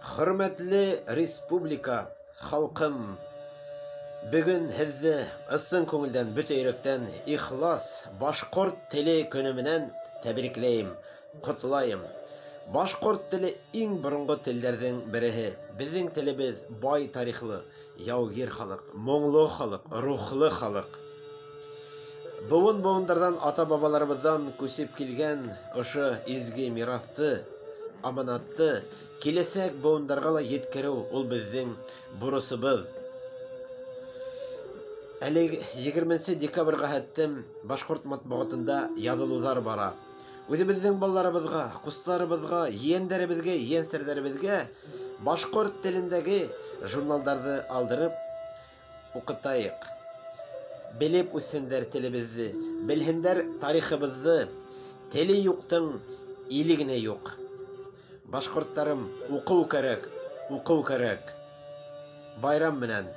Хөрмәтле республика, халҡым! Бөгөн һеҙҙе ысын күңелдән, бөтә йөрәктән ихлас Башҡорт теле көнө менән тәбрикләйем, ҡотлайым. Башҡорт теле иң боронғо телдәрҙең береһе. Беҙҙең телебеҙ бай тарихлы, яугир халыҡ, моңло халыҡ, рухлы халыҡ. Быуын-быуындарҙан ата-бабаларыбыҙҙан күсеп килгән ошо изге мираҫты, аманатты киләсәк быуындарға ла еткереү ул беҙҙең бурысыбыҙ. Әле 20 декабргә хәттем башҡорт матбуғатында яҙылыуҙар бара. Үҙебеҙҙең балаларыбыҙға, ҡустыларыбыҙға, ейәндәребеҙгә, ейәнсәрҙәребеҙгә башҡорт телендәге журналдарҙы алдырып уҡытайыҡ. Белеп үҫһендәр телебеҙҙе, белһендәр тарихыбыҙҙы. Теле юҡтың иле генә юҡ. Башҡорттарым, уҡыу кәрәк, уҡыу кәрәк. Байрам менән!